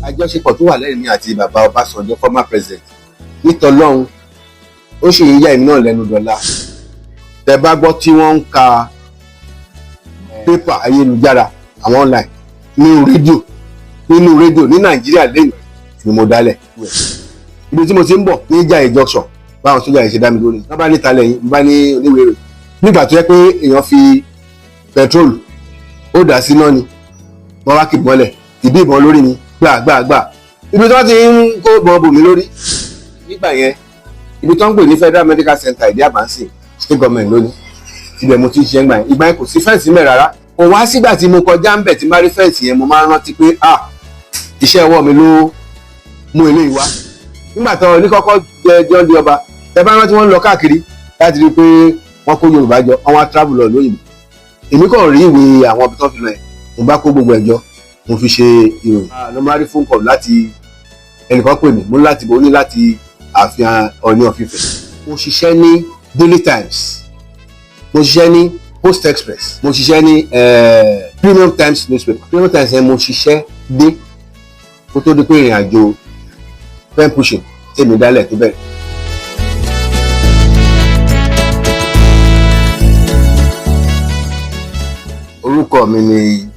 Àjọṣepọ̀ tó wà lẹ́yìn mi àti bàbá Ọbásanjọ́, former president, nítọ́lọ́hún, ó sì ń yá èmi náà lẹ́nu dọ́là. Tẹ bá gbọ́ tí wọ́n ń ka pépà ayélujára, àwọn online, nínú rédíò ní Nàìjíríà lẹ́yìn ni mo dálẹ̀. Ibi tí mo ti ń bọ̀ ní Ìjàyè Junction, báwọn sójà yìí ṣe dá mi dúró ni wọ́n bá níta lẹ́yìn bá ní oníwèé rẹ̀, nígbà tó yẹ pé èèyàn fi petrol ó dà sí náà ni wọ́n wá kì mọ́lẹ̀ ìbí ìbọn lórí mi gbà gbà gbà. Ibi tí wọ́n ti ń kó ìbọn bò mí lórí nígbà yẹn, ibi tó ń pè ní Federal Medical Center Ìdí Àbánsìn, state government lónìí, ibẹ̀ mo ti ń ṣe ń gbà yẹn. Ìgbà yẹn kò sí fence mẹ́ rárá. Kò wá sígbà tí mo kọjá ń bẹ̀ tí má rí fence yẹn, mo máa ń rántí pé, ah, iṣẹ́ ọwọ́ mi ló mú eléyìí wá. Nígbà tó ní kọ́kọ́ jẹ jọ́ di ọba, ẹ bá rántí, wọ́n ń lọ káàkiri láti rí i pé wọ́n kó Yorùbá jọ, wọ́n wá travel lọ lóyìnbó. Èmi kàn rí ìwé àwọn ibi tó fi lọ yẹn, mo bá kó gbogbo ẹ̀ jọ, mo fi ṣe ìròyìn. Ló máa rí phone call láti ẹnìkan pè mí, mo ní láti bò ó ní láti ààfin Ọọ̀ni of Ifẹ̀. Mo ṣiṣẹ́ ní Daily Times, mo ṣiṣẹ́ ní Post Express, mo ṣiṣẹ́ ní Premium Times newspaper. Premium Times yẹn mo ṣiṣẹ́ dé kó tó di pé ìrìn àjò pen pushing tèmi dálẹ̀ tó bẹ̀rẹ̀. Orúkọ mi ni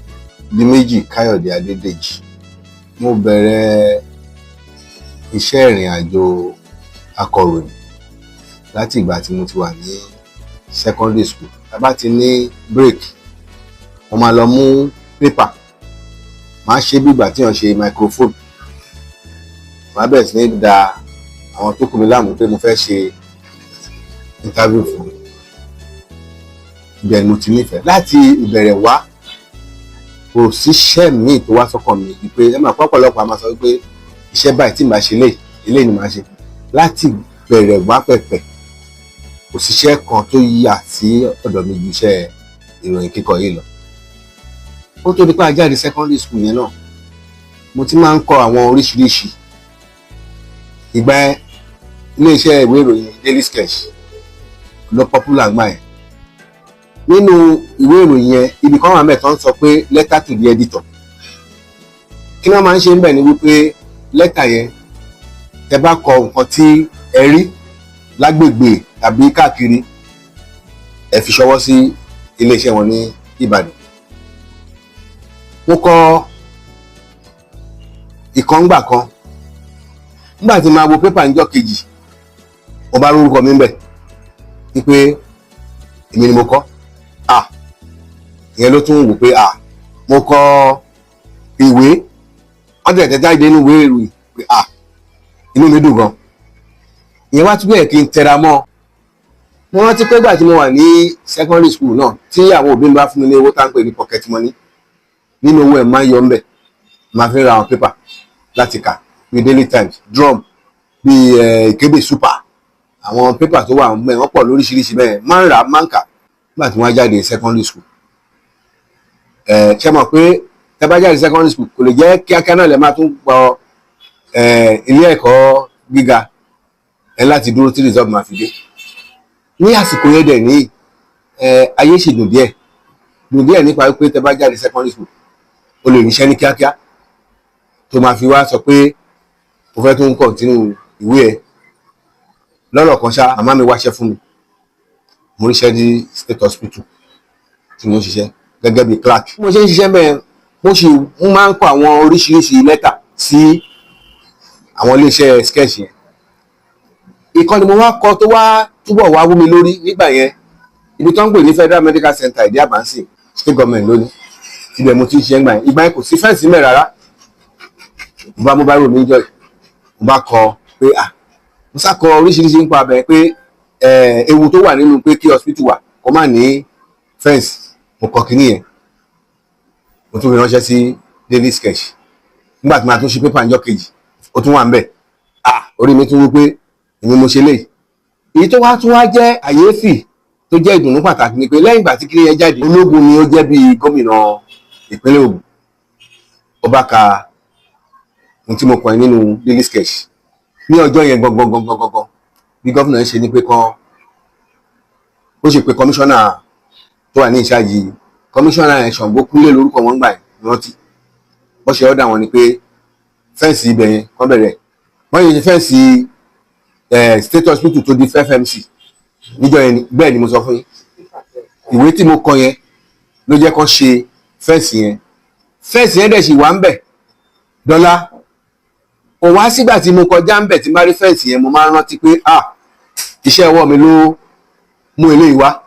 Diméjì Káyọ̀dé Adédèjì. Mo bẹ̀rẹ̀ iṣẹ́ ìrìn àjò akọ̀ròyìn láti ìgbà tí mo ti wà ní secondary school. Tá bá ti ní break, mo máa lọ mú pépà, màá ṣe bí ìgbà tí wọ́n ṣe microphone, màá bẹ̀rẹ̀ sí ní da àwọn tó kù mí láàmú pé mo fẹ́ ṣe interview fún mi. Ibẹ̀ ni mo ti nífẹ̀ẹ́ láti ìbẹ̀rẹ̀ wá. Kò síṣẹ́ míì tó wá sọ́kàn mi ju pé ẹ máa pọ́pọ̀lọpọ̀ a máa sọ wípé iṣẹ́ báyìí tí màá ṣe lé eléyìí ni màá ṣe. Láti bẹ̀rẹ̀ wá pẹ̀pẹ̀, kò síṣẹ́ kan tó yà sí ọ̀dọ̀ mi ju iṣẹ́ ìròyìn kíkọ yìí lọ. Ó tó di pé a jáde secondary school yẹn náà, mo ti máa ń kọ àwọn oríṣiríṣi. Ìgbà yẹn, iléeṣẹ́ ìwé ìròyìn Daily Sketch ló popular gbà yẹn. Nínú ìwé ìròyìn yẹn, ibì kan wà mẹ́ta ń sọ pé letter to the editor. Kí wọ́n máa ń ṣe ń bẹ̀ ni wípé lẹ́tà yẹn, tẹ bá kọ nǹkan tí ẹ rí lágbègbè tàbí káàkiri, ẹ fi ṣọwọ́ sí iléeṣẹ́ wọn ní Ìbàdàn. Mo kọ ìkàngbà kan. Nígbà tí màá wo pépà níjọ́ kejì, mo bá rórúkọ mi ń bẹ̀ wípé èmi ni mo kọ. Ah, ìyẹn ló tún wò pé, ah, mo kọ ìwé, wọ́n tẹ̀ tẹ̀ jáde nínú ìwé ìròyìn, pé ah, inú mi dùn gan. Ìyẹn wá tún bẹ̀rẹ̀ kí n tẹra mọ́. Mo rántí pé ìgbà tí mo wà ní secondary school náà, tí àwọn òbí mi bá fún mi ní owó tá ń pè ní pocket money, nínú owó ẹ̀ máa ń yọ ńbẹ̀, máa fi ra àwọn pépà láti kà, bíi Daily Times, Drum, bíi Ìkébè Super, àwọn pépà tó wà mẹ́, wọ́n pọ̀ lóríṣiríṣi bẹ́ẹ̀, máa ń rà, máa ń kà. Nígbà tí wọ́n á jáde secondary school, ṣe mọ̀ pé tẹ́ bá jáde secondary school, kò lè jẹ́ kíákíá náà lè máa tún gbọ́ ilé ẹ̀kọ́ gíga ẹ láti dúró tí result máa fi dé. Ní àsìkò yẹn dẹ̀ ní ayé ṣì dùn díẹ̀, dùn díẹ̀ nípa wípé tẹ́ bá jáde secondary school, o lè ríṣẹ́ ní kíákíá tó máa fi wá sọ pé o fẹ́ tún continue ìwé ẹ̀. Lọ́rọ̀ kan ṣá, màmá mi wáṣẹ́ fún mi. Mo ríṣẹ́ ní state hospital tí mo ń ṣiṣẹ́ gẹ́gẹ́ bí clerk. Bí mo ṣe ń ṣiṣẹ́ bẹ́ẹ̀, mo sì ń máa ń kọ àwọn oríṣiríṣi lẹ́tà sí àwọn iléeṣẹ́ sketch yẹn. Ìkan ni mo wá kọ tó wá túbọ̀ wá wú mi lórí nígbà yẹn. Ibi tó ń pè ní Federal Medical Center Ìdí Àbánsìn, state government lónìí, ibẹ̀ mo ti ń ṣiṣẹ́ ńgbà yẹn. Ìgbà yẹn kò sí fence mẹ́ rárá. Mo bá mú báírò mi jọ, mo bá kọ pé, ah, mo sá kọ oríṣiríṣi nípa abẹ pé ewu tó wà nínú pé kí hospital wà kó má ní fence. Mo kọ kíní yẹn, mo tún fi ránṣẹ́ sí Daily Sketch. Nígbà tí màá tún ṣe pépà níjọ́ kejì, ó tún wà ń bẹ̀. Ah, orí mi tún wú pé èmi mo ṣe léyìí. Èyí tó wá tún wá jẹ́ àyéfì, tó jẹ́ ìdùnnú pàtàkì ni pé lẹ́yìn ìgbà tí kíní yẹn jáde, ológun ni ó jẹ́ bíi gómìnà ìpínlẹ̀ Ògùn, ó bá ka ohun tí mo kọ nínú Daily Sketch ní ọjọ́ yẹn gangan gangan gangan. Bí gómìnà ṣe ní pé kán ó ṣe pé kọmíṣánná tó wà ní ìṣáàjì, kọmíṣánná yẹn, Ṣàngó Kúnlé lórúkọ wọn gbà yẹn, rántí bó ṣe ọ̀dà wọn ni pé Fence ibẹ̀ yẹn kán bẹ̀rẹ̀. Wọ́n yẹ ṣe fence state hospital tó di FMC níjọ́ yẹn. Bẹ́ẹ̀ ni mo sọ fún yín, ìwé tí mo kọ yẹn ló jẹ́ kó ṣe fence yẹn. Fence yẹn dẹ̀ sì wà ń bẹ̀ dọ́là. Kò wá sígbà tí mo kọjá ń bẹ̀ tí n bá rí fence yẹn, mo máa ń rántí pé, ah, iṣẹ́ ọwọ́ mi ló mú eléyìí wá.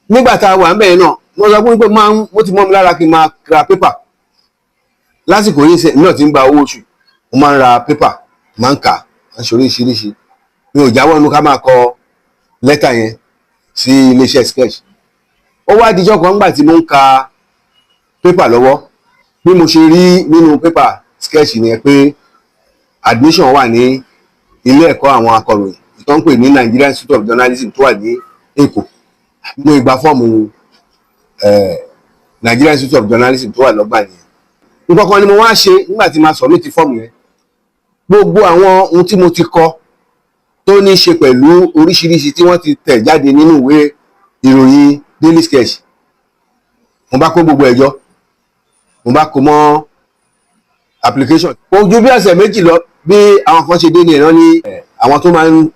Nígbà tá a wà ń bẹ̀ yẹn náà, mo sọ fún pé máa ń mo ti mọ́ mi lára kí n máa ra pépà. Lásìkò yìí ṣe náà ti ń gba owó oṣù, mo máa ń ra pépà, máa ń kà á, ń ṣe oríṣiríṣi. Mi ò jáwọ́ nínú ká máa kọ lẹ́tà yẹn sí iléeṣẹ́ Sketch. Ó wá dijọ́ kan, ńgbà tí mo ń ka pépà lọ́wọ́, bí mo ṣe rí nínú pépà Sketch nìyẹn pé admission wà ní ilé ẹ̀kọ́ àwọn akọ̀ròyìn tó ń pè ní Nigerian Institute of Journalism tó wà ní Èkó. Mo gba fọ́ọ̀mù Nigerian Institute of Journalism tó wà lọ́gbà nìyẹn. Nǹkan kan ni mo wá ṣe nígbà tí màá submit fọ́ọ̀mù yẹn. Gbogbo àwọn ohun tí mo ti kọ tó ní ṣe pẹ̀lú oríṣiríṣi tí wọ́n ti tẹ̀ jáde nínú ìwé ìròyìn Daily Sketch, mo bá kó gbogbo ẹ̀jọ́, mo bá kó mọ́ application. Kò ju bí ọ̀sẹ̀ 2 lọ, bí àwọn kan ṣe dé ní ẹ̀rọ ní àwọn tó máa ń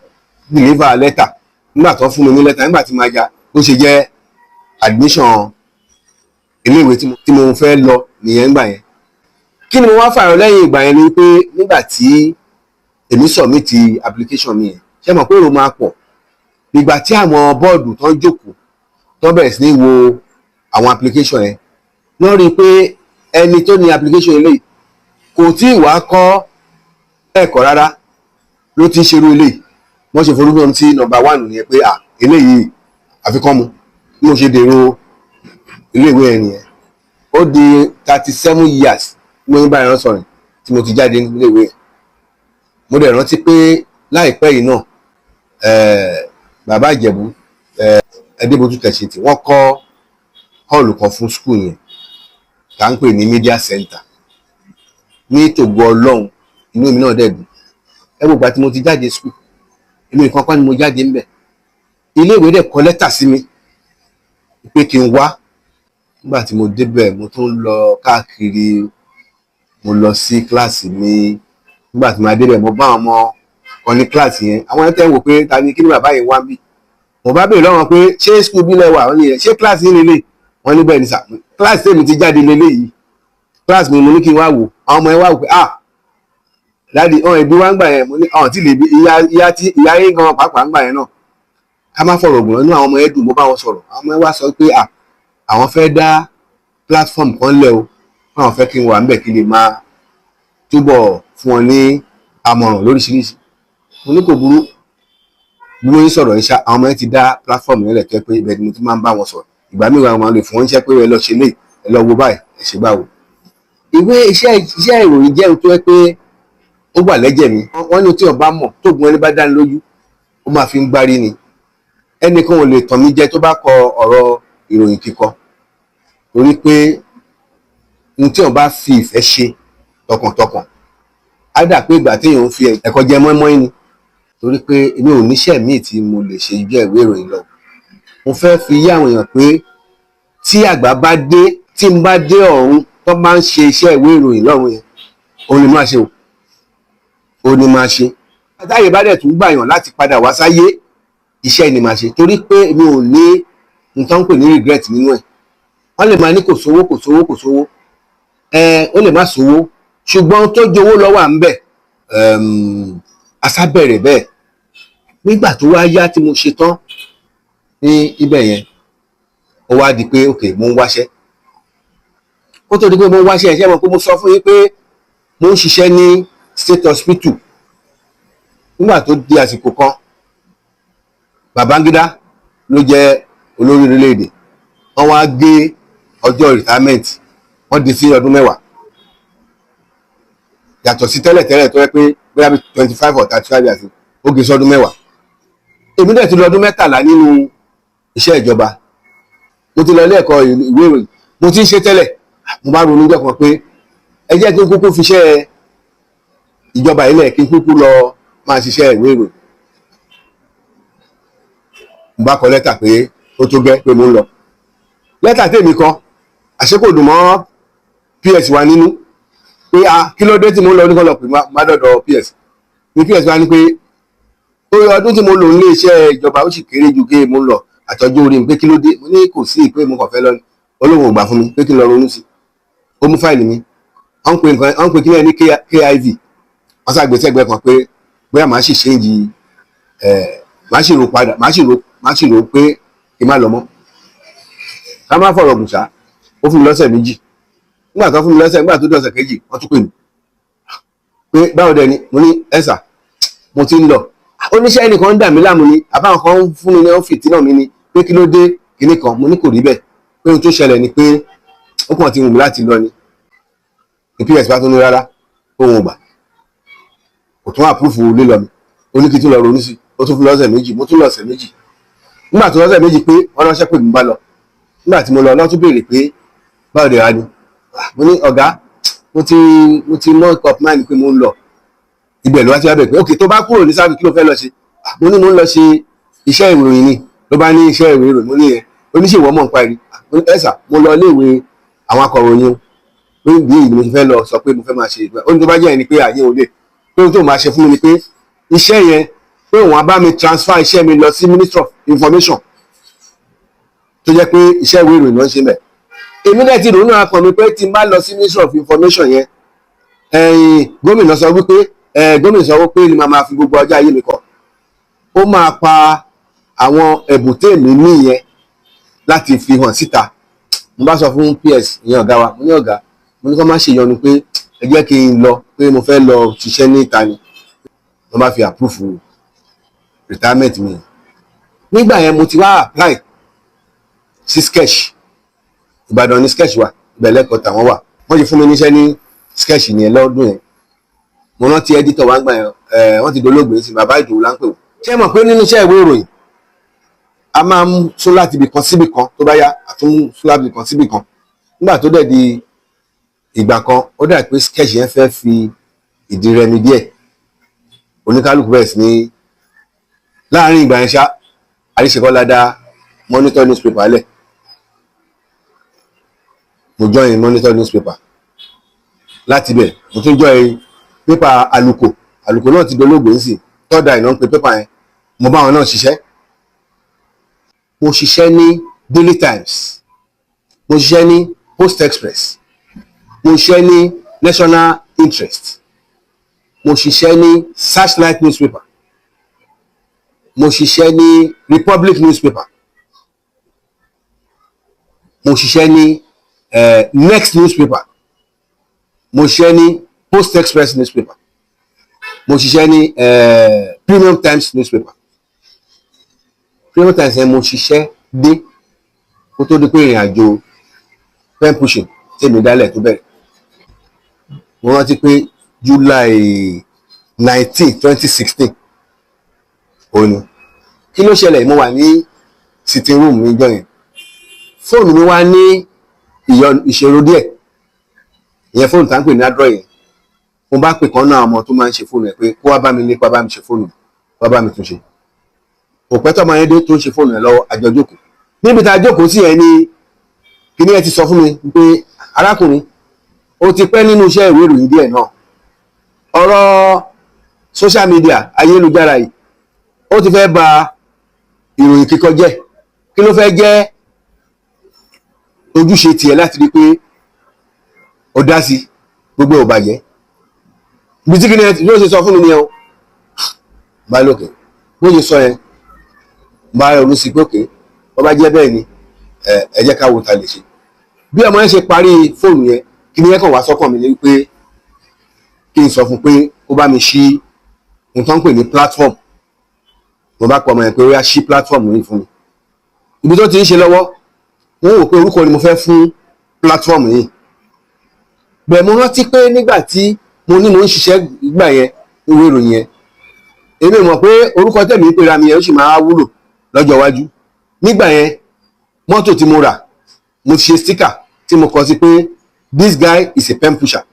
deliver letter. Nígbà tó fún mi ní lẹ́tà, nígbà tí màá ja, bó ṣe jẹ́ admission iléèwé tí mo fẹ́ lọ nìyẹn ńgbà yẹn. Kí ni mo wá fààyàn lẹ́yìn ìgbà yẹn ni pé nígbà tí èmi submit application mi yẹn, ṣé mọ̀ pé èrò máa pọ̀? Ìgbà tí àwọn bọ́ọ̀dù tó ń jókòó, tó bẹ̀rẹ̀ sí ní wo àwọn application yẹn, wọ́n rí i pé ẹni tó ní application eléyìí kò tí ì wá kọ́ ẹ̀kọ́ rárá ló ti ń ṣerú eléyìí. Wọ́n ṣe forúkọ sí number one nìyẹn pé, à, eléyìí àfikún mu. Bí mo ṣe dèrò iléèwé yẹn nìyẹn. Ó di 37 years mo ní báyìí rán sọ̀rọ̀ tí mo ti jáde níléèwé yẹn. Mo dẹ̀ rántí pé láìpẹ́ yìí náà, bàbá Ìjẹ̀bú Adébótú Kẹ̀sìntì, wọ́n kọ́ hall kan fún school yẹn tá ń pè ní media center. Ní tògo Ọlọ́run, inú mi náà dẹ̀ dùn. Ẹ gbogbo àti mo ti jáde school, èmi nìkan kọ́ ni mo jáde ńbẹ̀. Iléèwé dẹ̀ kọ lẹ́tà sí mi pé kí n wá. Nígbà tí mo débẹ̀, mo tún lọ káàkiri, mo lọ sí kíláàsì mi. Nígbà tí mo débẹ̀, mo bá àwọn ọmọ kan ní kíláàsì yẹn. Àwọn yẹn tẹ́ ń wò pé ta ni, kí ni bàbá yìí wá ń bí. Mo bá béèrè lọ́wọ́ pé ṣé school bí lẹ wà? Wọ́n ní yẹn. Ṣé kíláàsì yìí lélẹ̀? Wọ́n ní bẹ́ẹ̀ ni sà, kíláàsì tèmi ti jáde lélẹ̀ yìí, kíláàsì mi. Mo ní kí n wá wò. Àwọn ọmọ yẹn wá wò pé, ah, daddy, ọ̀hún ẹbí wa ń gbà yẹn. Mo ní ọ̀hún tí lè bí ìyá, ìyá tí ìyá yín gan pàápàá ń gbà yẹn náà. Ká má fọ̀rọ̀ gùn, inú àwọn ọmọ yẹn dùn. Mo bá wọn sọ̀rọ̀. Àwọn ọmọ yẹn wá sọ pé, ah, àwọn fẹ́ dá platform kan lẹ̀ o, àwọn fẹ́ kí n wà ńbẹ̀ kí n lè máa túbọ̀ fún wọn ní àmọ̀ràn lóríṣiríṣi. Mo ní kò burú. Bí mo ń sọ̀rọ̀ yìí ṣá, àwọn ọmọ yẹn ti dá platform yẹn lẹ̀ tó yẹ pé ibẹ̀ ni mo ti máa ń bá wọn sọ̀rọ̀. Ìgbà míì wà, wọn lè fún wọn níṣẹ́ pé ẹ lọ ṣe lé, ẹ lọ wo báyìí, ẹ ṣe báwo. Ìwé iṣẹ́ ìròyìn jẹ́ ohun tó yẹ pé ó wà lẹ́jẹ̀ mi. Wọ́n ní tí wọ́n bá mọ̀ tó gun ẹni bá dání lójú, ó máa fi ń gbárí ni. Ẹnìkan ò lè tàn mí jẹ tó bá kọ ọ̀rọ̀ ìròyìn kíkọ, torí pé ohun tí wọ́n bá fi ìfẹ́ ṣe tọkàntọkàn, á dà pé ìgbà téèyàn ń fi ẹ̀kọ́ jẹ mọ́ínmọ́ín ni, torí pé èmi ò níṣẹ́ míì tí mo lè ṣe jẹ́ ìwé ìròyìn lọ. Mo fẹ́ fi yé àwọn èèyàn pé tí àgbà bá dé, tí n bá dé ọ̀run, tó máa ń ṣe iṣẹ́ ìwé ìròyìn lọ́run yẹn, òun ni máa ṣe o, òun ni máa ṣe. Táyé bá dẹ̀ tún gbàyàn láti padà wá sáyé, iṣẹ́ ni máa ṣe, torí pé mi ò ní nǹkan ń pè ní regret nínú ẹ̀. Wọ́n lè máa ní kò sówó, kò sówó, kò sówó. Ẹ ó lè má sówó, ṣùgbọ́n tó jowó lọ́wọ́ à ń bẹ̀ asábẹ̀rẹ̀ bẹ́ẹ̀. Nígbà tó wá yá tí mo ṣe tán ní ibẹ̀ yẹn, ó wá di pé, ok, mo ń wáṣẹ́. Kó tó di pé mo ń wáṣẹ́, ṣé mo pé mo sọ fún yín pé mo ń ṣiṣẹ́ ní state hospital. Nígbà tó di àsìkò kan, Babangida ló jẹ́ olórí orílẹ̀-èdè. Wọ́n wá gé ọjọ́ retirement, wọ́n di sí ọdún 10 yàtọ̀ sí tẹ́lẹ̀tẹ́lẹ̀ tó yẹ pé bóyá bí 25 or 35 years. Ó gé sọ́dún 10. Èmi dẹ̀ ti lọ ọdún 13 nínú iṣẹ́ ìjọba. Mo ti lọ ilé ẹ̀kọ́ ìwé ìròyìn, mo ti ń ṣe tẹ́lẹ̀. Mo bá ronú jọ́ kan pé ẹ jẹ́ kí n kúkú fi iṣẹ́ ìjọba ilẹ̀, kí n kúkú lọ máa ṣiṣẹ́ ìwé ìròyìn. Mo bá kọ lẹ́tà pé ó tó gẹ́, pé mo ń lọ. Lẹ́tà tèmi kọ, àṣé kò dùn mọ́ PS wa nínú pé Pé ah, kí ló dé tí mo ń lọ? Oníkan lọ pè má dọ̀dọ̀ PS ní PS wá ní pé ọdún tí mo lò nílé iṣẹ́ ìjọba, ó sì kéré ju kí mo ń lọ àtọ́jú orí mi, pé kí ló dé. Mo ní kò sí, pé mo kàn fẹ́ lọ ní olóhùn ò gbà fún mi, pé kí n lọ ronú sí. Ó mú fáìlì mi, wọ́n ń pè nǹkan, wọ́n ń pè kí ní KIV, wọ́n ṣàgbéṣẹ́gbẹ́ kan pé bóyá màá sì change ẹ̀, màá sì rò padà, màá sì rò pé kí n má lọ mọ́. Ká má fọ̀rọ̀ gùn ṣá, ó fún mi lọ́sẹ̀ 2. Nígbà tó fún mi lọ́sẹ̀, nígbà tó dọ̀sẹ̀ kejì, wọ́n tún pè mí pé báwo dẹ ni. Mo ní ẹ sà, mo ti ń lọ. Oníṣẹ́ ẹnìkan ń dà mí láàmú ni, àbáwọn kan ń fún mi ní ọ́fìtì náà mi ni, pé kí ló dé, kinní kan. Mo ní kò rí bẹ́ẹ̀, pé ohun tó ṣẹlẹ̀ ni pé ó kàn ti wù mí láti lọ ni. Ní PS bá tún ní rárá, òun ò gbà, kò tún approve lílọ mi. Ó ní kí n tún lọ ronú sí. Ó tún fún lọ́sẹ̀ 2. Mo tún lọ́sẹ̀ 2. Nígbà tó lọ́sẹ̀ 2 pé, wọ́n ránṣẹ́ pè mí, bá lọ. Nígbà tí mo lọ, lọ́tún béèrè pé báwo dé wá ni. Mo ní ọ̀gá, mo ti make up mind pé mo ń lọ. Ibẹ̀ ló wá ti wá bẹ̀ pé ok, tó bá kúrò ní sáfì, kí ló fẹ́ lọ ṣe? Mo ní mo ń lọ ṣe iṣẹ́ ìròyìn ni. Ló bá ní iṣẹ́ ìwé ìròyìn? Mo ní yẹn oníṣèwọ́ mọ̀ nípa ẹ̀rí. Mo ní ẹ sà, mo lọ iléèwé àwọn akọ̀ròyìn o, pé bí èyí ni mo ti fẹ́ lọ sọ pé mo fẹ́ máa ṣe ìgbà. Ó ní tó bá jẹ́ ẹni pé àyè ò lè, pé ohun tó máa ṣe fún mi ni pé iṣẹ́ yẹn, pé òun á bá mi transfer iṣẹ́ mi lọ sí Ministry of Information, tó jẹ́ pé iṣẹ́ ìwé ìròyìn ló ń ṣe mẹ́. Èmi náà ti ronú akàn mi pé tí n bá lọ sí Ministry of Information yẹn, ẹ̀yìn gómìnà sọ wípé gómìnà sọ wípé ni màá máa fi gbogbo ọjọ́ ayé mi kọ, ó máa pa àwọn ẹ̀bùn tèmi ní yẹn láti fi hàn síta. Mo bá sọ fún PS, ìyẹn ọ̀gá wa, mo ní ọ̀gá, mo ní kó má ṣe ìyọnu, pé ẹ jẹ́ kí n lọ, pé mo fẹ́ lọ ṣiṣẹ́ ní ìta ni. Wọ́n bá fi approve retirement mi. Nígbà yẹn, mo ti wá apply sí Sketch. Ìbàdàn ní Sketch wà, ibẹ̀ lẹ́kọ̀ọ́ tàwọn wà. Wọ́n ti fún mi níṣẹ́ ní Sketch nìyẹn lọ́dún yẹn. Mo rántí editor wa ń gbà yẹn, wọ́n ti dolóògbé sí, bàbá Ìdòwú là ń pè wọ́n. Ṣé mọ̀ pé nínú iṣẹ́ ìwé ìròyìn, a máa ń sún láti ibì kan síbì kan, tó bá yá, àtún sún láti ibì kan síbì kan. Nígbà tó dẹ̀ di ìgbà kan, ó dà pé Sketch yẹn fẹ́ fi ìdí rẹmi díẹ̀. Oníkálukú bẹ̀rẹ̀ sí ní láàrin ìgbà yẹn ṣá, Àríṣekọ́lá dá Monitor newspaper lẹ̀. Mo join Monitor newspaper. Láti bẹ̀, mo tún join pépà Àlùkò. Àlùkò náà ti dolóògbé ń sìn, tọ́da ìná ń pe pépà yẹn. Mo bá wọn náà ṣiṣẹ́. Mo ṣiṣẹ́ ní Daily Times, mo ṣiṣẹ́ ní Post Express, mo ṣiṣẹ́ ní National Interest, mo ṣiṣẹ́ ní Searchlight newspaper, mo ṣiṣẹ́ ní Republic newspaper, mo ṣiṣẹ́ ní Next newspaper, mo ṣiṣẹ́ ní Post Express newspaper, mo ṣiṣẹ́ ní Premium Times newspaper. Premium Times yẹn mo ṣiṣẹ́ dé kó tó di pé ìrìn àjò pen pushing tèmi dálẹ̀ tó bẹ̀rẹ̀. Mo rántí pé July 19, 2016 òní. Kí ló ṣẹlẹ̀? Mo wà ní sitting room mi jọ yẹn, fóònù mi wá ní ìṣòro díẹ̀. Ìyẹn fóònù tá ń pè ní Android yẹn. Mo bá pè kan náà, ọmọ tó máa ń ṣe fóònù ẹ̀, pé kó wá bá mi ní, kó wá bá mi ṣe fóònù, kó wá bá mi tún ṣe. Kò pẹ́ tọ́mọ yẹn dé tó ń ṣe fóònù ẹ̀ lọ́wọ́. Àjọ jókòó níbi tá a jókòó sí yẹn ní kíní ẹ ti sọ fún mi pé arákùnrin, ó ti pẹ́ nínú iṣẹ́ ìwé ìròyìn díẹ̀ náà, ọ̀rọ̀ social media, ayélujára yìí, ó ti fẹ́ ba ìròyìn kíkọ jẹ́. Kí ló fẹ́ jẹ́ ojúṣe tiẹ̀ láti rí pé ó dá sí gbogbo ò bàjẹ́? Ibi tí kíní ẹ ló ṣe sọ fún mi nìyẹn o. Bá lókè bó ṣe sọ yẹn, bá ronú sí pé òkè, bó bá jẹ́ bẹ́ẹ̀ ni, ẹ jẹ́ ká wo ta lè ṣe. Bí ọmọ yẹn ṣe parí fóònù yẹn, kíní yẹn kàn wá sọ́kàn mi ní wípé kí n sọ fún pé kó bá mi ṣí ohun tó ń pè ní platform. Mo bá pọ ọmọ yẹn pé ó yá, ṣí platform yìí fún mi. Ibi tó ti ń ṣe lọ́wọ́, wọ́n wò pé orúkọ ni mo fẹ́ fún platform yìí. Bẹ́ẹ̀, mo rántí pé nígbà tí mo ní mo ń ṣiṣẹ́ gbà yẹn, ìwé ìròyìn yẹn, èmi mọ̀ pé orúkọ tẹ̀mí ń pera mi yẹn, ó sì máa wúlò lọ́jọ́ iwájú. Nígbà yẹn, mọ́tò tí mo rà, mo ti ṣe sticker tí mo kọ sí pé "This guy is a pen pusher."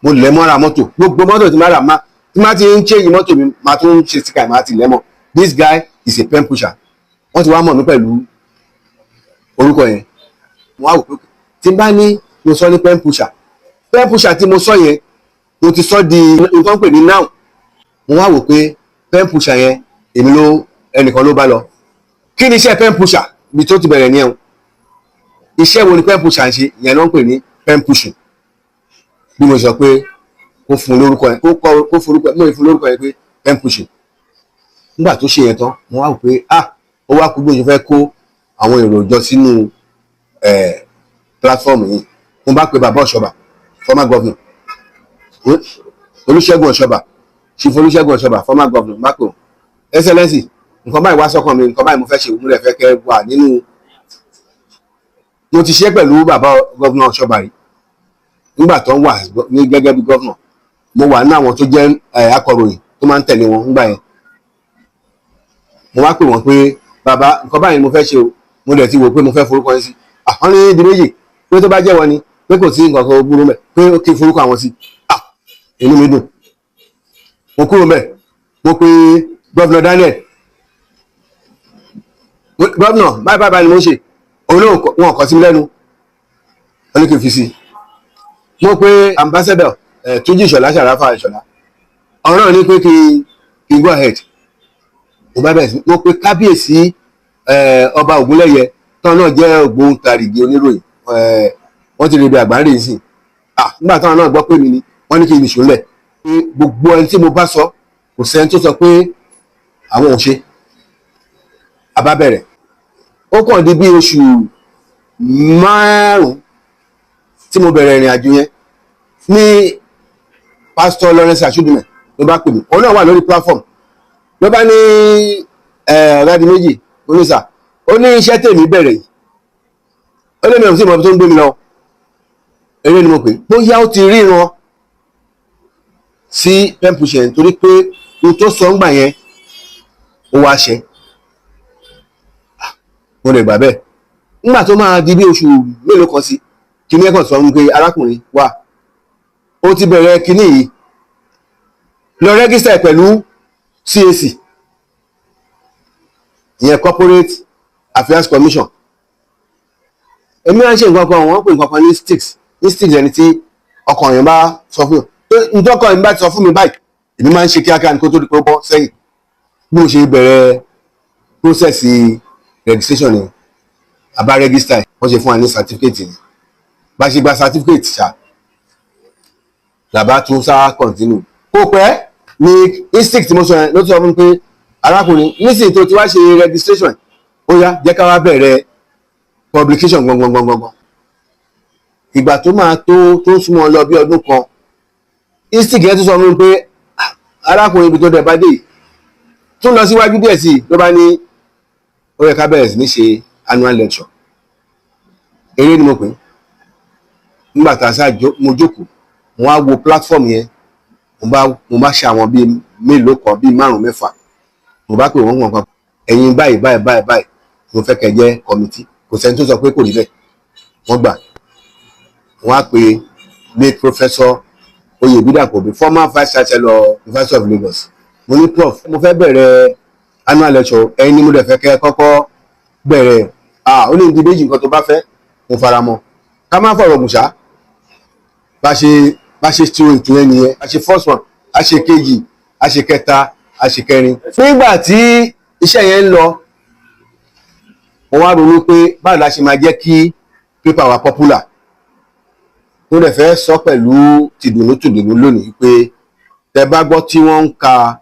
Mo lẹ̀ mọ́ra mọ́tò. Gbogbo mọ́tò tí máa rà, má tí má ti ń change mọ́tò mi, máa tún ṣe sticker, máa ti lẹ̀ mọ́ "This guy is a pen pusher." Wọ́n ti wá mọ̀ mí pẹ̀lú orúkọ yẹn. Mo wá wò pé tí n bá ní mo sọ ní pen pusher. Pen pusher tí mo sọ yẹn, mo ti sọ di nǹkan pè ní noun. Mo wá wò pé pen pusher yẹn, èmi ló ẹnìkan ló bá lọ. Kí ni iṣẹ́ pen pusher? Ibi tó ti bẹ̀rẹ̀ ní ẹ̀hún, iṣẹ́ wo ni pen pusher ń ṣe? Ìyẹn ló ń pè ní pen pushing. Bí mo sọ pé kó fún un lórúkọ yẹn, kó kọ, kó forúkọ, mo fún un lórúkọ yẹn pé pen pushing. Nígbà tó ṣe yẹn tán, mo wá wò pé, ah, ó wá kú bí mo ṣe fẹ́ kó àwọn èrò jọ sínú platform yìí. Mo bá pe bàbá Ọ̀ṣọ́bà, former governor Olúṣẹ́gun Ọ̀ṣọ́bà, Chief Olúṣẹ́gun Ọ̀ṣọ́bà, former governor marco. "Excellency, nǹkan báyìí wá sọ́kàn mi, nǹkan báyìí mo fẹ́ ṣe, mo lè fẹ́ kẹ́ wà nínú." Mo ti ṣe pẹ̀lú bàbá governor Ọ̀ṣọ́bà rí nígbà tó ń wà ní gẹ́gẹ́ bí governor. Mo wà ní àwọn tó jẹ́ akọ̀ròyìn tó máa ń tẹ̀lé wọn nígbà yẹn. Mo wá pè wọ́n pé, "Bàbá, nǹkan báyìí ni mo fẹ́ ṣe o, mo dẹ̀ ti wò pé mo fẹ́ forúkọ yín sí." Àwọn ní di méjì pé tó bá jẹ́ wọn ni pé kò sí nǹkan kan burú mẹ́, pé ó kí n forúkọ àwọn sí. Ah, inú mi dùn. Mo kúrò mẹ́, mo pe Governor Daniel. "Governor, báyìí báyìí báyìí ni mo ń ṣe." Òun náà, wọn kọ sí mi lẹ́nu, wọ́n ní kí n fi sí. Mo pe Ambassador Túnjí Ìṣọ̀lá Ṣàráfà Ìṣọ̀lá, ọ̀rọ̀ náà ní pé kí n go ahead. Mo bá bẹ̀rẹ̀ sí. Mo pe kábíyèsí, Ọba Ògúnlẹ̀yẹ, táwọn náà jẹ́ ògbóǹtarìgì oníròyìn, wọ́n ti rí ibi àgbáńrè sí. Ah, nígbà táwọn náà gbọ́ pé mi ni, wọ́n ní kí n nìṣó lẹ̀. Gbogbo ẹni tí mo bá sọ, kò sẹ́ni tó sọ pé àwọn ò ṣe. A bá bẹ̀rẹ̀. Ó kàn di bí oṣù 5 tí mo bẹ̀rẹ̀ ìrìn àjò yẹn ní Pásítọ̀ Lawrence Ashudume ló bá pè mí. Òun náà wà lórí platform. Ló bá ní, "Ọ̀làdìmẹ́jì oníṣà," ó ní, "iṣẹ́ tèmi bẹ̀rẹ̀ yìí," ó lé mi ò sí ìmọ̀ tó ń gbé mi lọ. Eré ni mo pè. Bóyá ó ti ríran sí pen pushing, torí pé ohun tó sọ ń gbà yẹn, ó wá ṣe. Mo lè gbà bẹ́ẹ̀. Nígbà tó máa di bí oṣù mélòó kan sí, kíní ẹ̀kan sọ wípé, "Arákùnrin wa, ó ti bẹ̀rẹ̀ kíní yìí, lọ register pẹ̀lú CAC," ìyẹn Corporate Affairs Commission. Èmi máa ń ṣe nǹkan kan, wọ́n pè nǹkan kan ní sticks ní sticks. Ẹni tí ọkàn yẹn bá sọ fún mi, ntọ́kàn yẹn bá ti sọ fún mi báyìí, èmi máa ń ṣe kíákíá ní kó tó di pé ó bọ́ sẹ́yìn. Bí mo ṣe bẹ̀rẹ̀ process registration ni a bá register. Wọ́n ṣe fún wa ní certificate ni. Bá ṣe gba certificate ṣá, làbá tún sá continue. Kò pẹ́ ní instinct tí mo sọ yẹn ló tún sọ fún mi pé, "Arákùnrin, nísìnyí tó ti wá ṣe registration, ó yá, jẹ́ ká wá bẹ̀rẹ̀ publication gangan gangan gangan." Ìgbà tó máa tó súnmọ́ lọ bí ọdún kan, instinct yẹn tún sọ fún mi pé, "Arákùnrin, ibi tó dẹ̀ bá dé yìí, tún lọ síwájú díẹ̀ sí i." Ló bá ní ó yẹ ká bẹ̀rẹ̀ sí ní ṣe annual lecture. Eré ni mo pè é. Nígbà tá a sá, mo jókòó, mo wá wo platform yẹn, mo bá ṣe àwọn bíi mélòó kan, bíi márùn mẹ́fà. Mo bá pè wọ́n kàn kan, "Ẹ̀yin báyìí báyìí báyìí báyìí, mo fẹ́ kẹ́ jẹ́ committee." Kò sẹ́ni tó sọ pé kò rí bẹ́ẹ̀. Wọ́n gbà. Wọ́n á pe late Professor Oyèbídàpọ̀ Òbí, former Vice Chancellor, University of Lagos. Mo ní, "Prof, mo fẹ́ bẹ̀rẹ̀ annual lecture, ẹ̀yin ni mo dẹ̀ fẹ́ kẹ́ kọ́kọ́ bẹ̀rẹ̀." Ah, ó ní ibi méjì, nǹkan tó bá fẹ́, mo fara mọ́. Ká má fọ̀rọ̀ gùn ṣá, bá ṣe tó ètò yẹn nìyẹn. A ṣe first one, a ṣe kejì, a ṣe kẹta, a ṣe kẹrin. Nígbà tí iṣẹ́ yẹn ń lọ, mo wá ronú pé báwo la ṣe máa jẹ́ kí paper wa popular. Mo dẹ̀ fẹ́ sọ pẹ̀lú tìdùnnú tìdùnnú lónìí pé tẹ bá gbọ́ tí wọ́n ń ka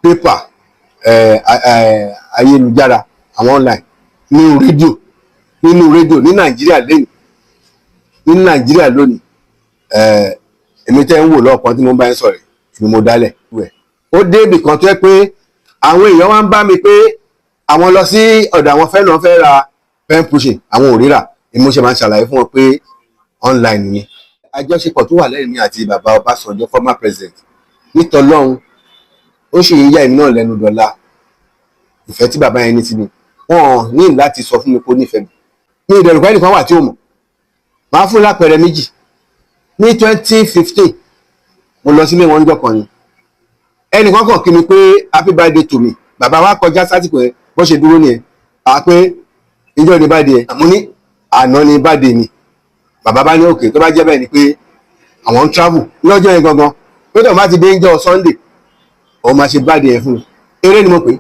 paper ayélujára, àwọn online, nínú rédíò ní Nàìjíríà lónìí, ní Nàìjíríà lónìí, èmi tẹ́ ń wò lọ́ọ̀kan tí mo bá ń sọ̀rọ̀, èmi mo dálẹ̀ wẹ̀. Ó dé ibì kan tó yẹ pé àwọn èèyàn wá ń bá mi pé àwọn lọ sí ọ̀dọ̀ àwọn fẹ́ náà fẹ́ ra pen pushing, àwọn ò ríra. Èmi mo ṣe máa ń ṣàlàyé fún wọn pé online ni. Àjọṣepọ̀ tó wà lẹ́yìn mi àti bàbá Ọbásanjọ́, former president, nítọ́lọ́hún, ó sì ń yá èmi náà lẹ́nu dọ̀la. Ìfẹ́ tí bàbá yẹn ní sí mi, wọn ní láti sọ fún mi kó nífẹ̀ẹ́ mi. Mi ìdẹ̀rù pẹ́ nìkan wà tí ó mọ̀. Máa fún lápẹẹrẹ méjì. Ní 2015, mo lọ sílé wọn níjọ́ kan ni ẹnìkan kàn kí mi pé, "Happy birthday to me." Bàbá wa kọjá sásìkò yẹn, bó ṣe dúró nìyẹn, à pé ìjọ ní birthday ẹ. Mo ní àná ní birthday mi. Bàbá bá ní okay, tó bá jẹ́ bẹ́ẹ̀ ni pé àwọn ń travel lọ́jọ́ yẹn gangan, pé tó bá ti dé ń jọ Sunday, òun máa ṣe birthday yẹn fún mi. Eré ni mo pè é.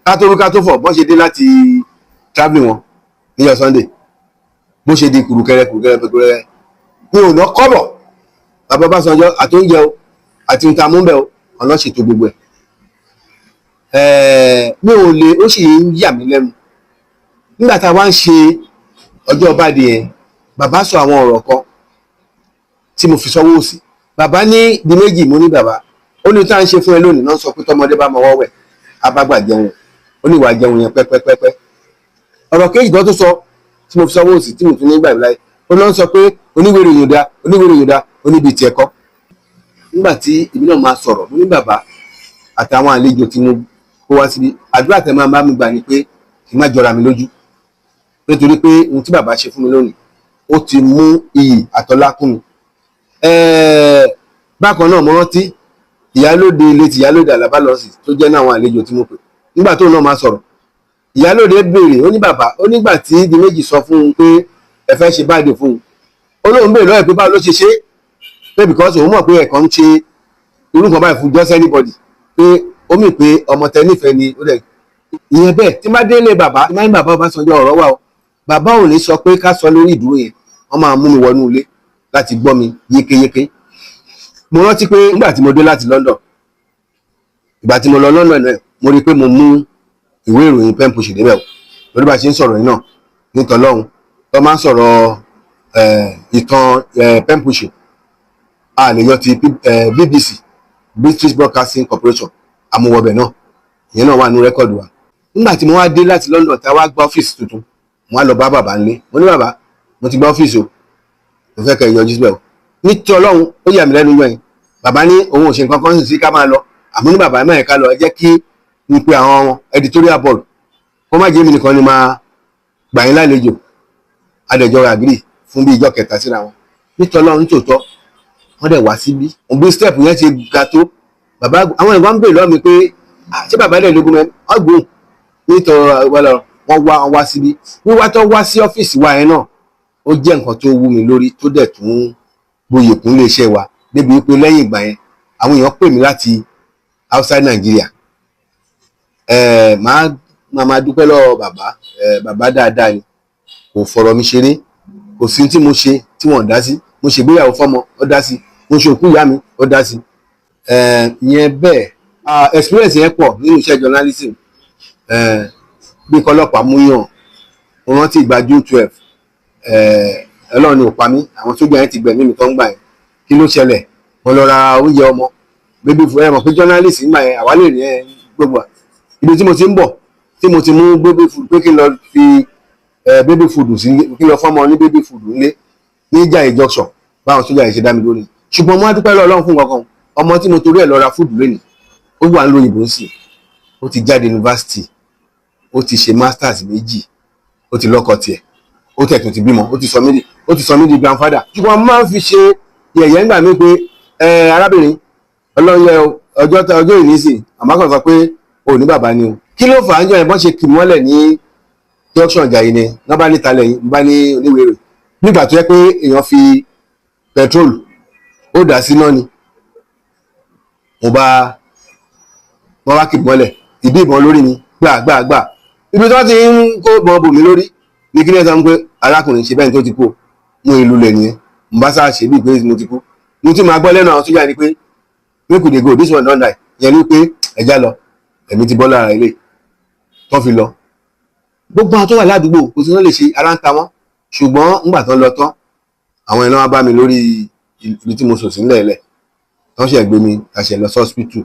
Ká tó wí ká tó fọ̀, bọ́n ṣe dé láti travelling wọn níjọ́ Sunday, bó ṣe di kùrùkẹrẹ kùrùkẹrẹ kùrùkẹrẹ, mi ò ná kọ́bọ̀. Bàbá Ọbásanjọ́ àtóúnjẹ o àti ohun tá a mú bẹ́ẹ̀ o, ọ̀nà ṣètò gbogbo ẹ̀. Mi ò lè, ó sì ń yà mí lẹ́nu. Nígbà tá a wá ń ṣe ọjọ́ birthday yẹn, bàbá sọ àwọn ọ̀rọ̀ kan tí mo fi sọ́wọ́ òsì. Bàbá ní di méjì. Mo ní bàbá, ó ní tá à ń ṣe fún ẹ lónìí náà, sọ pé tọmọdé bá mọwọ́ wẹ̀, abágbà jẹun, ó ní ìwà jẹun yẹn pẹ́pẹ́pẹ́pẹ́. Ọ̀rọ̀ kejì tó tún sọ tí mo fi sọ́wọ́ òsì, tí mo tún ní gbà láyé, ó lọ sọ pé oníwèrè yòdá, oníwèrè yòdá, ó níbi tiẹ̀ kọ́. Nígbà tí èmi náà máa sọ̀rọ̀, mo ní bàbá àtàwọn àlejò tí mo kó wá síbi, àdúrà tẹ máa bá mi gbà ni pé kí n má jọra mi lójú, nítorí pé ohun tí bàbá ṣe fún mi lónìí, ó ti mú iyì àtọlá kún mi. Bákan náà, mo rántí ìyálóde ilé tí ìyálóde Àlàbá lọ́sì tó jẹ́ náà, àwọn àlejò tí mo pè. Nígbà tóun náà máa sọ̀rọ̀, ìyálóde béèrè, ó ní bàbá, ó nígbà tí di méjì sọ fún un pé ẹ fẹ́ ṣe birthday fún un, ó lóun béèrè lọ́wọ́ ẹ̀ pé báwo ló ṣe ṣe é, pé because òun mọ̀ pé ẹ̀kan ń ṣe irú nǹkan báyìí fún just anybody, pé ó mì pé ọmọ tẹ nífẹ̀ẹ́ ni. Ó dẹ̀ ìyẹn bẹ́ẹ̀. Tí má délé bàbá, tí má ní bàbá Ọbásanjọ́, ọ̀rọ̀ wà o, bàbá ò ní sọ pé ká sọ lórí ìdúró yẹn, wọ́n máa mú mi wọnú ilé láti gbọ́ mi yékéyéké. Mo rántí pé nígbà tí mo dé láti London, ìgbà tí mo lọ London náà, mo rí i pé mo mú ìwé ìròyìn Pen Pushing débẹ̀ o, lórí bá a ṣe ń sọ̀rọ̀ yìí náà. Nítọ́lọ́hún tó máa ń sọ̀rọ̀ ìtàn Pen Pushing, a lè yọ ti BBC, British Broadcasting Corporation, amúwọbẹ̀ náà, ìyẹn náà wà ní record wa. Nígbà tí mo wá dé láti London, tá a wá gba ọ́fíìsì tuntun, mo wá lọ bá bàbá ńlé. Mo ní bàbá, mo ti gba ọ́fíìsì o, mo fẹ́ kẹ́ ẹ yọjú síbẹ̀ o. Ní tí Ọlọ́run, ó yà mí lẹ́nu yọ yẹn, bàbá ní òun ò ṣe nǹkan kan sí ká máa lọ. Àmọ́ ní bàbá mẹ́rin ká lọ, ẹ jẹ́ kí n pe àwọn editorial board, kó má jẹ́ èmi nìkan ni máa gbà yín lálejò. Adẹ̀jọ́ agree fún bí ìjọ kẹta síra wọn. Nítorí Ọlọ́run, nítòótọ́, wọ́n dẹ̀ wá síbí. Bí step yẹn ṣe ga tó, bàbá, àwọn ìwọ́n ń bèèrè lọ́wọ́ mi pé, "Ah, ṣé bàbá dẹ̀ lógún mẹ́ ọgbọ̀n?" Nítorí wọ́n wá síbí. Wíwá tó wá sí ọ́fíìsì wa yẹn náà, ó jẹ́ nǹkan tó wú mi lórí, tó dẹ̀ tún gboyè kún iléeṣẹ́ wa, débi wípé lẹ́yìn ìgbà yẹn, àwọn èèyàn pè mí láti outside Nigeria. Máa máa dúpẹ́ lọ́wọ́ bàbá. Bàbá dáadáa ni, kò fọ̀rọ̀ mi ṣeré. Kò sí tí mo ṣe tí wọ́n dá sí. Mo ṣègbéyàwó fọ́mọ, ó dá sí. Mo ṣe òkú ìyá mi, ó dá sí. Ìyẹn bẹ́ẹ̀. Experience yẹn pọ̀ nínú iṣẹ́ journalism, bí kọlọ́pàá mú yàn. Mo rántí ìgbà June 12, Ọlọ́run ni ò pa mí. Àwọn sójà yẹn ti gbẹ̀mí mi tó ń gbà yẹn. Kí ló ṣẹlẹ̀? Mo lọ ra oúnjẹ ọmọ, baby food. Ẹ mọ̀ pé journalist nígbà yẹn, àwa lè rí ẹ gbogbo à ibi tí mo ti ń bọ̀, tí mo ti mú baby food pé kí n lọ fi baby food sí, kí n lọ fọ́mọ ní baby food nílé ní Ìjàyè junction, báwọn sójà yẹn ṣe dá mi lórí. Ṣùgbọ́n mo á dúpẹ́ lọ́wọ́ Ọlọ́run fún kankan. Ọmọ tí mo torí ẹ̀ lọ ra food lónìí, ó wà ń lo òyìnbó sí, ó ti jáde yunifásitì, ó ti ṣe masters méjì, ó ti lọ́kọ tiẹ̀, ó tẹ̀ tún ti bímọ, ó ti sọ mí di grandfather. Ṣùgbọ́n mo máa ń fi ṣe yẹ̀yẹ́ ńgbà mí pé ẹ arábìnrin, Ọlọ́run yẹ ọjọ́ ọjọ́ ìní sí, àmọ́ kàn sọ pé ò ní bàbá ni o. Kí ló fà á ń jọ ìbọn ṣe kì mọ́lẹ̀ ní junction Ìjàyè ni wọ́n bá níta lẹ́yìn bá ní oníwèrè, nígbà tó yẹ pé èèyàn fi petrol ó dà sí náà ni mo bá wọ́n wá kì mọ́lẹ̀, ìbí ìbọn lórí mi gbà gbà gbà. Ibi tí wọ́n ti ń kó ìbọn bò mí lórí ní kí ní ẹ sọ pé arákùnrin ṣe bẹ́ẹ̀ ni tó ti kú mú ìlú lẹ̀ nìyẹn. Mo bá sáà ṣe bíi pé mo ti kú. Mo ti máa gbọ́ lẹ́nu àwọn sójà ni pé, "Make we dey go, this one don die." Yẹn ni pé ẹja lọ, ẹ̀mí ti bọ́ lára ilé tó fi lọ. Gbogbo àwọn tó wà ládùúgbò, kò sí náà lè ṣe, ara ń ta wọ́n. Ṣùgbọ́n ńgbà tán lọ tán, àwọn iná wá bá mi lórí ibi tí mo sùn sí nílẹ̀, tán ṣe gbé mi àṣẹ lọ sí hospital,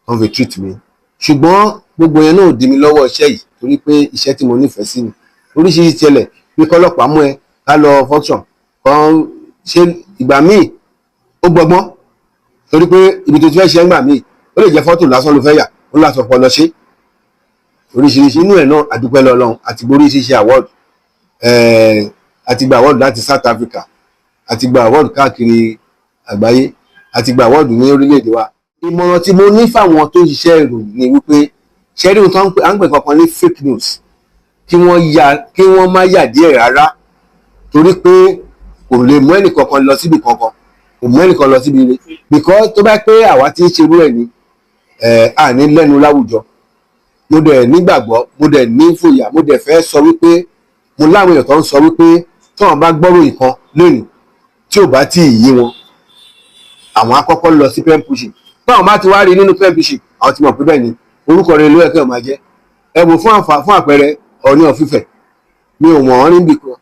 tán fi treat mi. Ṣùgbọ́n gbogbo yẹn náà ò dí mi lọ́wọ́ iṣẹ́ yìí, torí pé iṣẹ́ tí mo nífẹ̀ẹ́ sí ni. Oríṣiríṣi ṣẹlẹ̀, bí kọ́lọ́pàá mú ẹ ká lọ function kan ṣe. Ìgbà míì ó gbọgbọ́n, torí pé ibi tó ti fẹ́ ṣe ń gbà míì, ó lè jẹ́ fọ́tò lásán ló fẹ́ yà, ó láti ọpọlọ ṣe oríṣiríṣi inú ẹ̀ náà. Àdúpẹ́ lọ́lọ́run, àti gba oríṣiríṣi award, àti gba award láti South Africa, àti gba award káàkiri àgbáyé, àti gba award ní orílẹ̀-èdè wa. Ìmọ̀ràn tí mo ní fáwọn tó ń ṣiṣẹ́ ìròyìn ni wípé, ṣẹ́rí ohun tó ń pè kankan ní fake news, kí wọ́n má yà díẹ̀ rárá. Torí pé kò lè mú ẹnìkankan lọ síbi kankan, kò mú ẹnìkan lọ síbi ire, because tó bá pé àwa ti ń ṣerú ẹ̀ ní ẹ̀ àní lẹ́nu láwùjọ. Mo dẹ̀ nígbàgbọ́, mo dẹ̀ ní fòyà, mo dẹ̀ fẹ́ sọ wípé mo láwọn èèyàn tó ń sọ wípé tí wọ́n bá gbọ́ròyìn kan lónìí tí ò bá tí ì yé wọn, àwọn á kọ́kọ́ lọ sí pen pushing. Táwọn bá ti wá rí nínú pen pushing, àwọn ti mọ̀ pé bẹ́ẹ̀ ni, orúkọ rẹ̀ ló yẹ kí wọ́n máa jẹ́. Ẹ wò, fún àǹfà fún àpẹẹrẹ, Ọọ̀ni of Ifẹ̀, mi ò mọ̀ wọ́n níbì kan.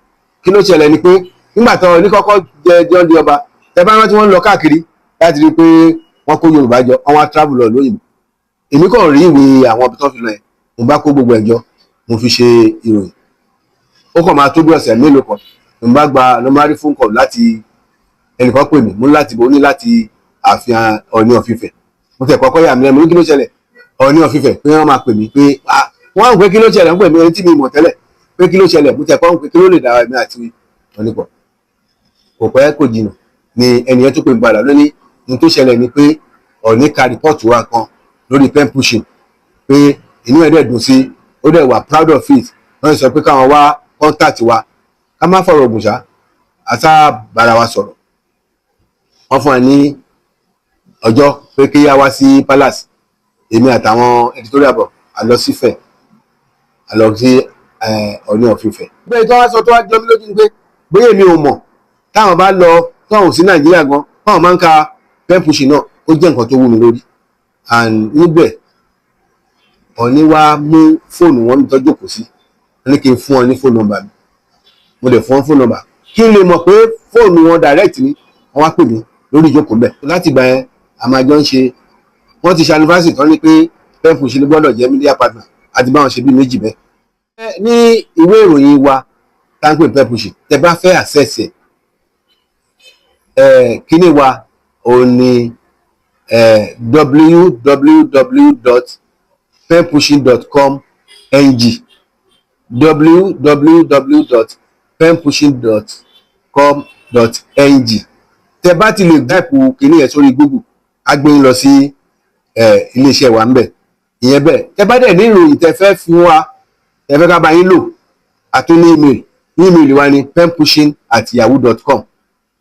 Kí ló ṣẹlẹ̀ ni pé nígbà tó ní kọ́kọ́ jẹ jọ́ di ọba, tẹ bá rántí, wọ́n lọ káàkiri láti rí i pé wọ́n kó Yorùbá jọ, wọ́n wá travel lọ lóyìnbó. Èmi kàn rí ìwé àwọn ibi tó fi lọ yẹn, mo bá kó gbogbo ẹ̀ jọ, mo fi ṣe ìròyìn. Ó kàn máa tó bí ọ̀sẹ̀ mélòó kan, mo bá gba ló máa rí phone call láti ẹnìkan pè mí. Mo ní láti bo ní láti ààfin Ọọ̀ni of Ifẹ̀. Mo tẹ̀ kọ́kọ́ yà mí lẹ́nu, mo ní kí ló ṣẹlẹ̀? Ọọ̀ni of Ifẹ̀ pé wọ́n máa pè mí pé, ah, wọ́n á pé kí ló ṣẹlẹ̀, ń pè mí, ẹni tí mi mọ̀ tẹ́lẹ̀, pé kí ló ṣẹlẹ̀. Mo tẹ̀ kọ́ ń pé kí ló lè dára èmi àti Ọọ̀ni pọ̀. Kò pẹ́ kò jìnnà ni ẹnìyẹn tó pè mí padà lónìí. Ohun tó ṣẹlẹ̀ ni pé Ọọ̀ni ka report wa kan lórí pen pushing, pé inú ẹ̀ dẹ̀ dùn sí, ó dẹ̀ wà proud of it. Wọ́n sọ pé káwọn wá contact wa, ká má fọ̀rọ̀ ògùn ṣá, àtà bára wa sọ̀rọ̀. Wọ́n fún wa ní ọjọ́ pé kí á wá sí palace. Èmi àtàwọn editorial board, a lọ sífẹ̀, a lọ sí Ọọ̀ni of Ifẹ̀. Bẹ́ẹ̀ tó wá sọ tó wá jọ mí lójú ni pé bóyá èmi ò mọ̀, táwọn bá lọ, táwọn ò sí Nàìjíríà gan, táwọn máa ń ka pen pushing náà. Ó jẹ́ nǹkan tó wú mi lórí. And níbẹ̀, Ọọ̀ni wá mú fóònù wọn tó jókòó sí, wọ́n ní kí n fún ọ ní phone number mi. Mo dẹ̀ fún ọ phone number kí n lè mọ̀ pé fóònù wọn direct ni. Wọ́n wá pè mí lórí ìjókòó bẹ̀. Láti ìgbà yẹn, a máa jọ ń ṣe. Wọ́n ti ṣe anniversary tán ní pé pen pushing gbọ́dọ̀ jẹ́ media partner, àti báwọn ṣe bí méjì bẹ́ẹ̀. Ní ìwé ìròyìn wa tá ń pè pen pushing, tẹ bá fẹ́ access ẹ̀, kíní wa òun ni www.penpushing.com ng, www.penpushing.com.ng. Tẹ bá ti lè type kíní yẹn sórí Google, á gbé yín lọ sí iléeṣẹ́ wa ńbẹ̀. Ìyẹn bẹ́ẹ̀. Tẹ bá dẹ̀ ní ìròyìn tẹ fẹ́ fún wa, tẹ fẹ́ ká bá yín lò, àtún ní email. Email wa ní penpushing@yahoo.com,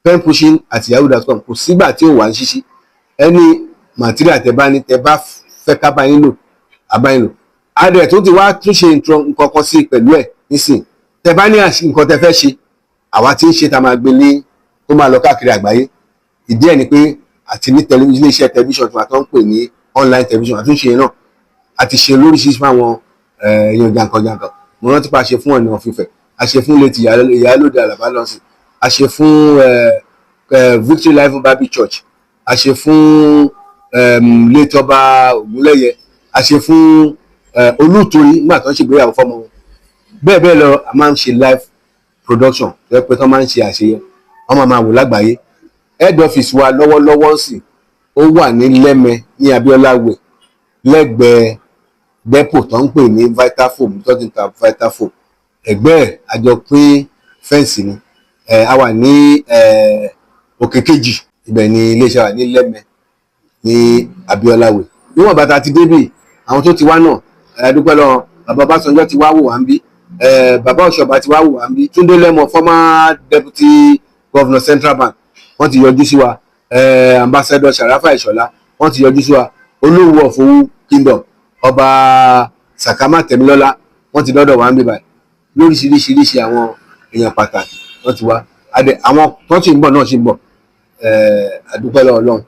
penpushing@yahoo.com. Kò sígbà tí ò wá ń ṣíṣí. Ẹni material tẹ bá ní, tẹ bá fẹ́ ká bá yín lò, á bá yín lò. A dẹ̀ tó ti wá túnṣe nǹkan kan sí pẹ̀lú ẹ̀ nísìn. Tẹ bá ní nǹkan tẹ fẹ́ ṣe, àwa tí ń ṣe tá máa gbé ní tó máa lọ káàkiri àgbáyé. Ìdí ẹ̀ ni pé àti ní iléeṣẹ́ tẹlifíṣàn tí wọ́n tó ń pè ní online television, àtúnṣe náà a ti ṣe lóríṣiríṣi fún àwọn èèyàn jàǹkànjàǹkàn. Mo rántí pa, a ṣe fún Ọọ̀ni of Ifẹ̀, a ṣe fún létí Ìyálóde Àlàbá lọ́sìn, a ṣe fún Victory Life Bible Church, a ṣe fún Létọ́ba Ògúnlẹ́yẹ, a ṣe fún Olútorí nígbà tó ń ṣègbéyàwó fọ́mọ wọn, bẹ́ẹ̀ bẹ́ẹ̀ lọ. A máa ń ṣe live production tó yẹ pé tó máa ń ṣe àṣeyẹ, wọ́n máa máa wò lágbàáyé. Head office wa lọ́wọ́lọ́wọ́ sì ó wà ní Lẹ́mẹ ní Abiola Way, lẹ́gbẹ̀ẹ́ depo tó ń pè ní Vitafoam, tó ti ń ta Vitafoam. Ẹ̀gbẹ́ ẹ̀, àjọ pín fence ni. A wà ní òkè kejì, ibẹ̀ ni iléeṣẹ́ wa ní Lẹ́mẹ ní Abiola Way. Níwọ̀n bàtà ti débì, àwọn tó ti wá náà, ẹ dúpẹ́ lọ. Bàbá Ọbásanjọ́ ti wá wò wá ń bí, bàbá Ọ̀ṣọ́ba ti wá wò wá ń bí, Túndé Lẹ́mọ̀, former deputy governor Central Bank, wọ́n ti yọjú sí wa, Ambassador Sharafa Ìṣọ̀lá, wọ́n ti yọjú sí wa, Olówú of Òwu Kingdom, Ọba Sàkámà Tẹ̀mílọ́lá, wọ́n ti dọ́dọ̀ wá ń bí báyìí. Lóríṣiríṣiríṣi àwọn èèyàn pàtàkì wọ́n ti wá. Adẹ àwọn tó ti ń bọ̀ náà ti ń bọ̀. A dúpẹ́ lọ́wọ́ Ọlọ́run.